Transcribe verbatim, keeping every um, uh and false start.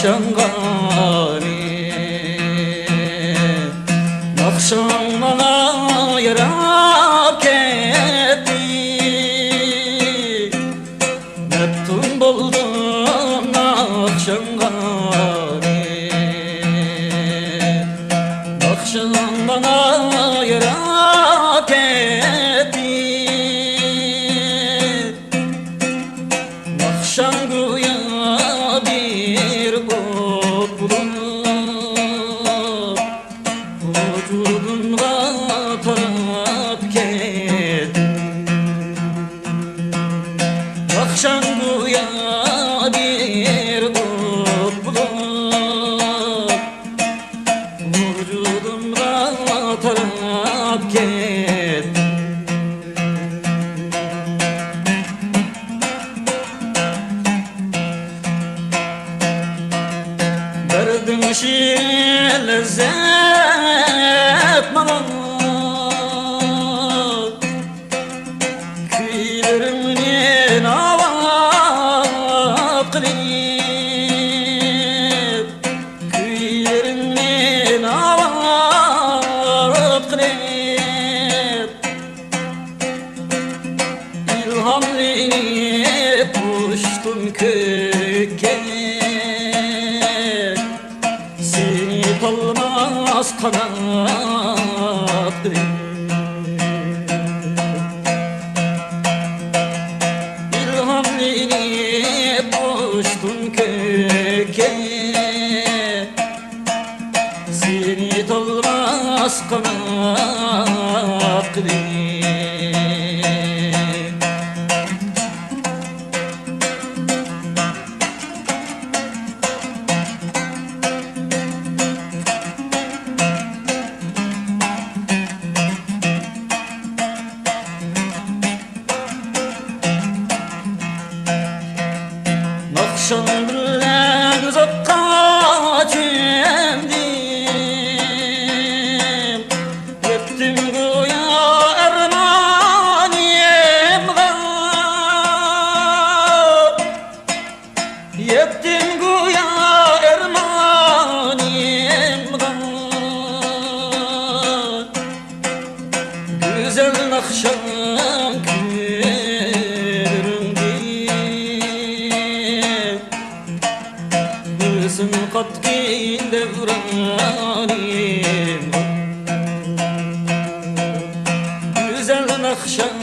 شاڭغانى، ناخشاڭ ماڭا ياراپ كەتتى. مەپتۇن بولدۇم ناخشاڭغانى، ناخشاڭ ماڭا ياراپ كەتتى. ناخشاڭ گويا بىر ئوت بولۇپ، ۋۇجۇدۇمغا تاراپ كەتتى. ناخشاڭ گويا بىر ئوت بولۇپ، ۋۇجۇدۇمغا تاراپ كەتتى. بەردىڭ شېرىن لەززەت ماڭا، كۈيلىرىڭنى ناۋات قىلىپ، كۈيلىرىڭنى ناۋات قىلىپ، ئىلھاملىنىپ ئۇچتۇم كۆككە، سېنى تالماس قانات قىلىپ. ئىلھاملىنىپ ئۇچتۇم كۆككە، سېنى تالماس قانات قىلىپ. ناخشاڭ بىلەن ئۇزاققا چۆمدۈم، يەتتىم گويا ئارمانىمغا. يەتتىم گويا ئارمانىمغا، گۈزەل ناخشاڭ كۆرۈندى، ھۆسن قاتقىن دەۋرانىمغا. گۈزەل ناخشاڭ